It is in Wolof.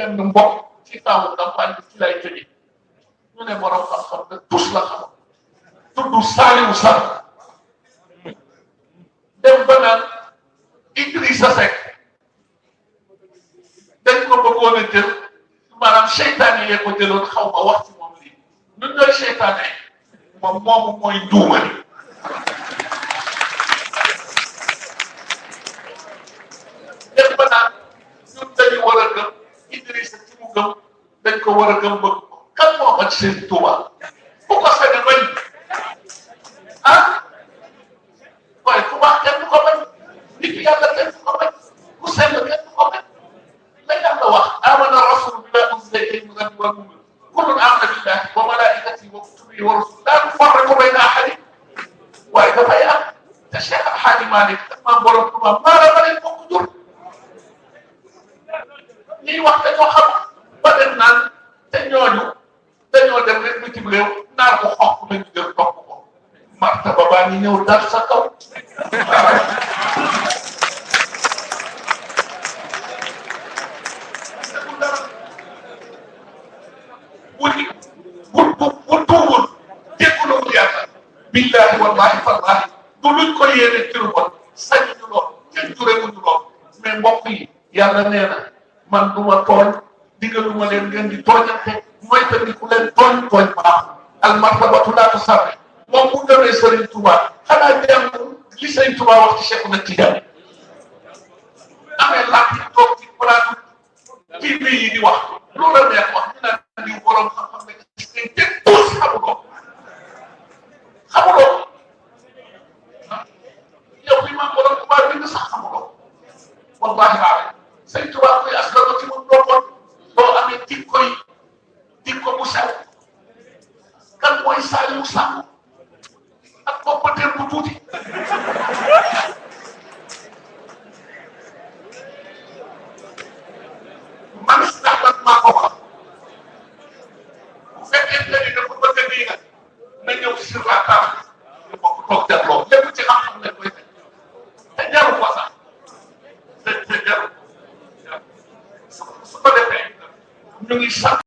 benn mbokk ci tawu campagne bi ci lay tëjee ñu ne borom xam-xam ne tous la xam tudd Saliou Sarr dem ba naan Idrissa Seck dañ ko bëggoon a jël maanaam seytaane yee ko jëloon xaw ma wax ci moom lii ñun ñooy seytaane moom moomu mooy njuumali dem ba naan ñun dañu war a gëm Idrissa ci mu gëm dañ ko war a gëm bëgg ko kan moo ko ci seen Tuuba bu ko sañ a bañ ah waaye ku baax kenn du ko bañ nit yàlla kenn du ko bañ ku sell kenn du ko bañ la yàlla wax amana rasul bima unzila ilayhi min rabbihi wal mu'minun kullun amana billahi wa malaikatihi wa kutubihi wa rusulihi laa nufarriqu bayna ahadin waaye dafay am te Cheikh Al Hadji Malick ak maam borom Tuuba maanaam ma leen bokk jur ñuy wax dañoo xam ba dem naan te ñooñu dañoo dem rek bitim réew naar ko xonq lañu jël topp ko martaba baa ngi ñëw dal sa kaw bu tuubul jéggulu yàlla billahi wallahi fallahi du luñ ko yéene ci lu bon sañuñu lool kenn jurewuñu lool mais mbokk yi yàlla nee na man du ma tooñ digaluma leen ngeen di tooñante mooy tamit ku leen tooñ baaxul al martabatu laa tasarri moom bu demee Serigne Touba xanaa jàng li Serigne Touba wax ci Cheikh na Tidiane amee làkk yi toog ci plateau TV yi di wax lu la neex wax ñu naan di borom xam-xam ne te tous xamuloo yow li ma borom Touba bind sax xamuloo wallahi laa Serigne Touba koy askan ci mu doogoon boo amee tikko bu sew kan mooy Saliou Sarr ak poppateer bu tuuti man ndax man maa ko wax bu fekkente ni dafa bëgg a nii nag na ñëw sur la table ñu bokk toog jarloo lépp ci xam-xam lañ koy teg te jaru ko sax te jaru su ko defee ñu ngi sant